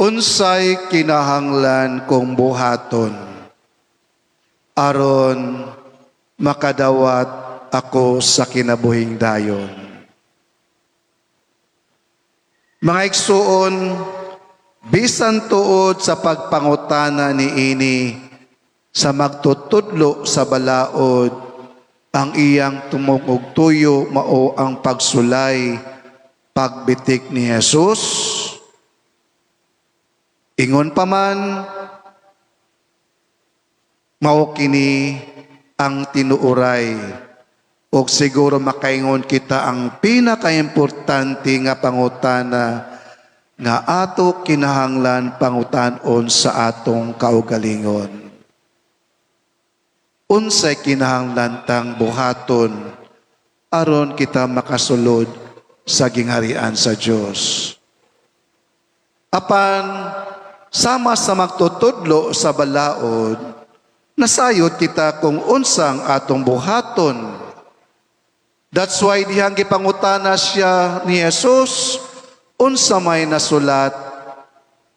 Unsay kinahanglan kong buhaton aron makadawat ako sa kinabuhing dayon? Mga igsuon, bisan tuod sa pagpangutana ni ini sa magtutudlo sa balaod, ang iyang tumong ug tuyo mao ang pagsulay pagbitik ni Jesus. Ingon pa man, mao kini ang tinuoray og siguro makaingon kita ang pinakaimportante nga pangutana nga ato kinahanglan pangutanon sa atong kaugalingon. Unsay kinahanglan tang buhaton aron kita makasulod sa gingharian sa Dios? Apan sama sa magtutudlo sa balaod, nasayod kita kung unsang atong buhaton. That's why dihang gipangutana siya ni Jesus, unsa may nasulat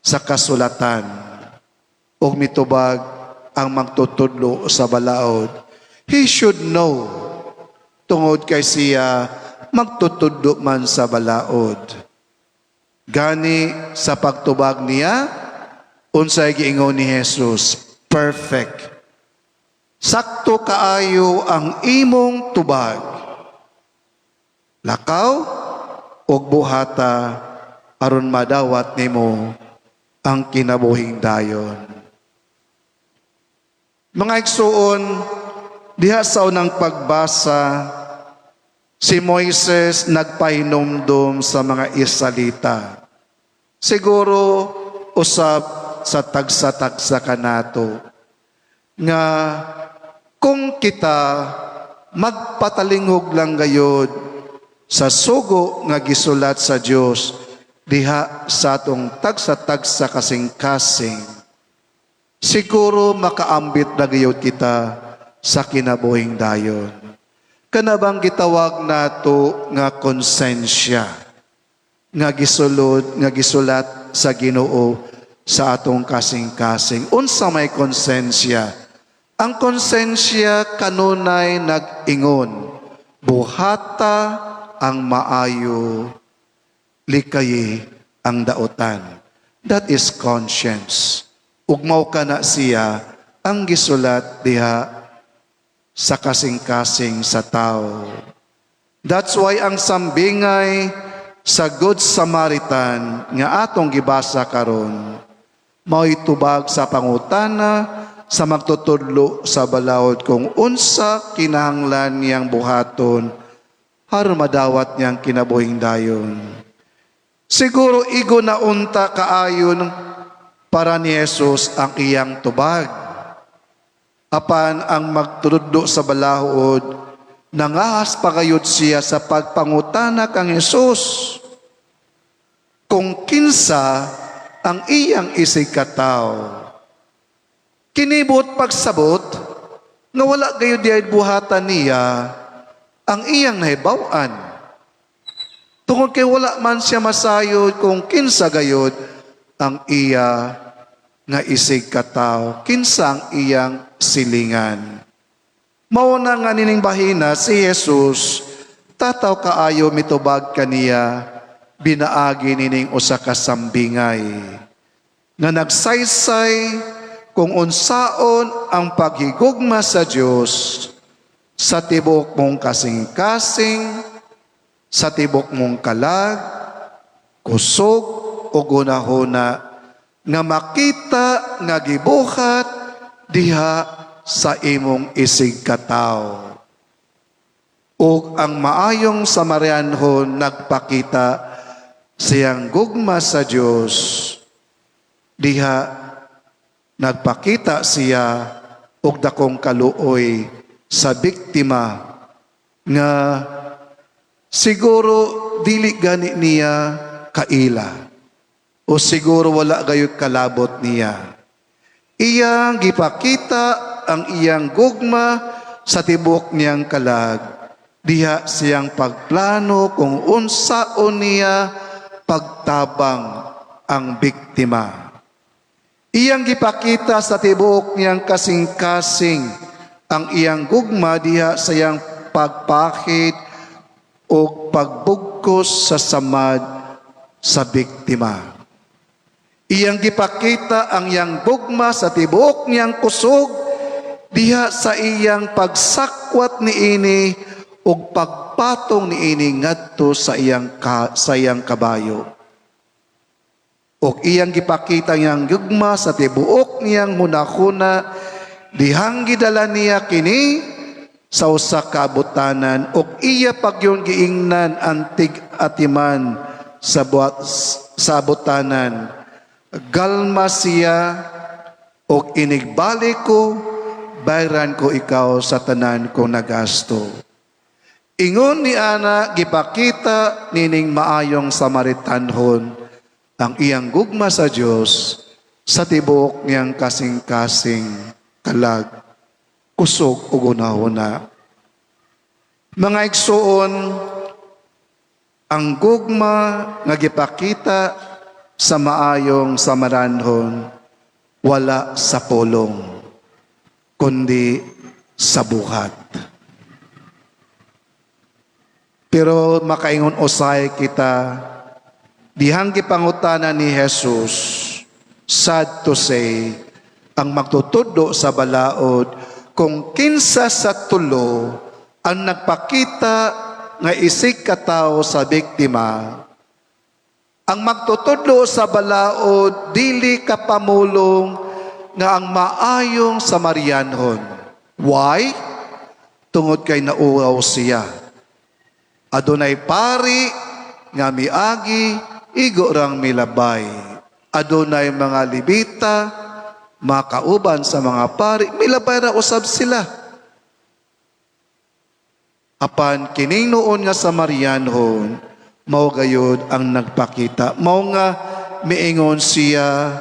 sa kasulatan? Ug mitubag ang magtutudlo sa balaod. He should know tungod kay siya magtutudlo man sa balaod. Gani sa pagtubag niya, unsay giingon ni Jesus? "Perfect. Sakto kaayo ang imong tubag. Lakaw ug buhata aron madawat nimo ang kinabuhing dayon." Mga igsuon, diha sa unang pagbasa, si Moises nagpahinumdum sa mga Israelita. Siguro usab sa tagsa-tagsa kanato nga kung kita magpatalinghog lang gayod sa sugo nga gisulat sa Dios diha sa atong tagsa-tagsa kasing-kasing, siguro makaambit na gayod kita sa kinabuhing dayon. Kana bang gitawag nato nga konsensya nga gisulod, nga gisulat sa Ginoo sa atong kasing-kasing? Unsa may konsensya? Ang konsensya kanunay nag-ingon, buhata ang maayo, likayi ang dautan. That is conscience. Ug mao kana siya ang gisulat diha sa kasing-kasing sa tao. That's why ang sambingay sa Good Samaritan nga atong gibasa karon mao'y tubag sa pangutana sa magtutudlo sa balaod kung unsa kinahanglan niyang buhaton aron madawat niyang kinabuhing dayon. Siguro igo na unta kaayon para ni Jesus ang iyang tubag. Apan ang magtudlo sa balahod, nangahas pa gayud siya sa pagpangutana kang Jesus kung kinsa ang iyang isig katawo. Kini buot pagsabot nga wala gayud diay buhatan niya ang iyang nahibaw-an. Tungod kay wala man siya masayod kung kinsa gayud ang iya nga isig katawo, kinsa ang iyang silingan. Mao na nga nining bahina si Jesus tataw kaayo mitubag kaniya binaagi nining usa ka sambingay nga nagsaysay kung unsaon ang paghigugma sa Dios sa tibok mong kasing-kasing, sa tibok mong kalag, kusog o gunahuna nga makita nga gibuhat diha sa imong isig katawo. Ug ang maayong Samarianhon nagpakita siyang gugma sa Dios diha nagpakita siya og dakong kaluoy sa biktima nga siguro dili gani niya kaila o siguro wala gayud kalabot niya. Iyang gipakita ang iyang gugma sa tibok niyang kalag diha siyang pagplano kung unsaon niya pagtabang ang biktima. Iyang gipakita sa tibuok niyang kasing-kasing ang iyang gugma diha sa iyang pagpahid o pagbugkos sa samad sa biktima. Iyang gipakita ang iyang gugma sa tibuok niyang kusog diha sa iyang pagsakwat niini ug pagpatong niini ngadto sa iyang kabayo. Ug iyang gipakita niyang gugma sa tibuok niyang hunahuna dihang gidala niya kini sa usa ka abutanan ug iya pagyon giingnan ang tig-atiman sa buhat sa abutanan, "Galma siya ug inigbalik ko, bayran ko ikaw sa tanan kong nagasto." Ingon ni ana, gipakita nining maayong Samaritanhon ang iyang gugma sa Dios sa tibuok niyang kasing-kasing, kalag, kusog ug hunahuna. Mga igsuon, ang gugma nga gipakita sa maayong Samaritanhon, wala sa pulong, kundi sa buhat. Pero makaingon usay kita, dihang gipangutana ni Jesus, sad to say, ang magtutudlo sa balaod kung kinsa sa tulo ang nagpakita nga isig katawo sa biktima. Ang magtutudlo sa balaod dili kapamulong nga ang maayong Samarianhon. Why? Tungod kay nauwaw siya. Adunay pari nga miagi, igo rang milabay. Adunay mga Lebita, makauban sa mga pari, milabay ra usab sila. Apan kining noon nga Samarianhon, mao gayud ang nagpakita. Mao nga miingon siya,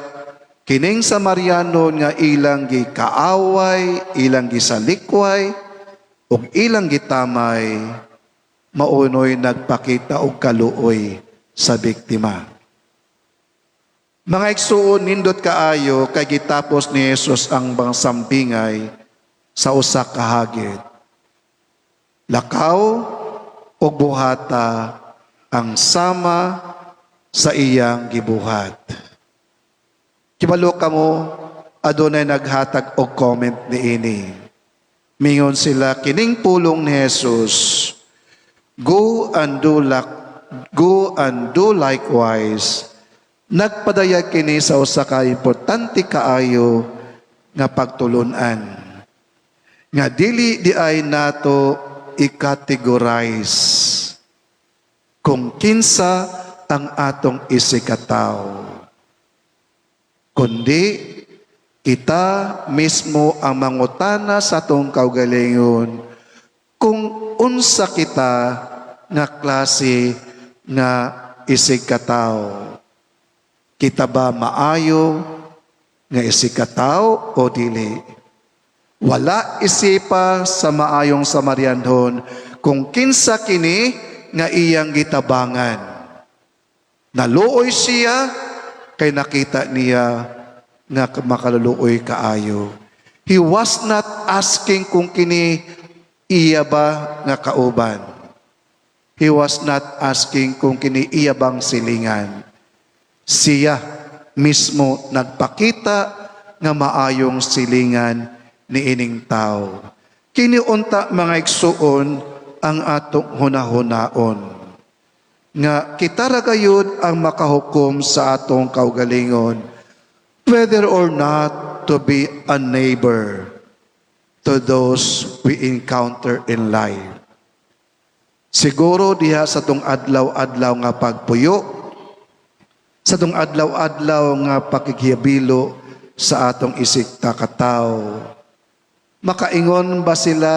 kining Samarianon nga ilang gikaaway, ilang gisalikway, ug ilang gitamay, maunoy nagpakita og kaluoy sa biktima. Mga igsuon, nindot kaayo kay gitapos ni Jesus ang bang sambingay sa usa ka hagit. "Lakaw ug buhata ang sama sa iyang gibuhat." Kibalo kamo, adunay naghatag og comment niini. Mingon sila, kining pulong ni Jesus, "Go and do likewise," nagpadayag kini sa usa ka importante kaayo nga pagtulunan nga dili di ay nato i-categorize kung kinsa ang atong isigkatawo, kundi kita mismo ang mangutana sa atong kaugalingon kung unsa kita nga klase nga isigkatawo. Kita ba maayo nga isigkatawo o dili? Wala isipa sa maayong Samarianhon kung kinsa kini nga iyang gitabangan. Naluoy siya kay nakita niya nga makaluluoy kaayo. He was not asking kung kini iya ba nga kauban. He was not asking kung kini iya bang silingan. Siya mismo nagpakita nga maayong silingan niining tao. Kini unta, mga igsuon, ang atong hunahunaon nga kita ra gayud ang makahukom sa atong kaugalingon whether or not to be a neighbor to those we encounter in life. Siguro diha sa tong adlaw-adlaw nga pagpuyo, sa tong adlaw-adlaw nga pakighibilo sa atong isig katawo, makaingon ba sila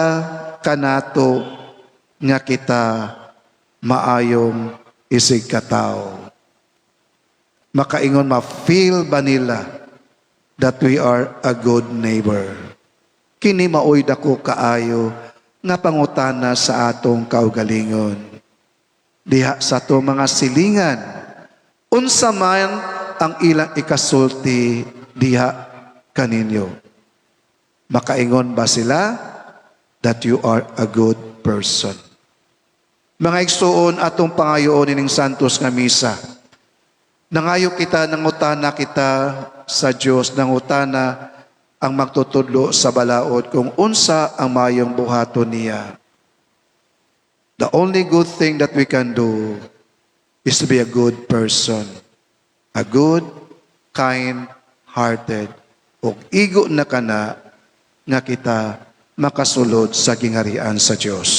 kanato nga kita maayong isig katawo? Makaingon, ma-feel ba nila that we are a good neighbor? Kini maoy dako kaayo nga pangutana sa atong kaugalingon. Diha sa atong mga silingan, unsa man ang ilang ikasulti diha kaninyo? Makaingon ba sila that you are a good person? Mga igsuon, atong pangayoon ining Santos nga Misa. Nangayo kita, nangutana kita sa Dios, nangutana ang magtutudlo sa balaod kung unsa ang mayong buhaton niya. The only good thing that we can do is to be a good person. A good, kind-hearted. Ug igo na kana nga kita makasulod sa gingharian sa Dios.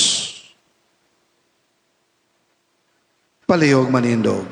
Palihog manindog.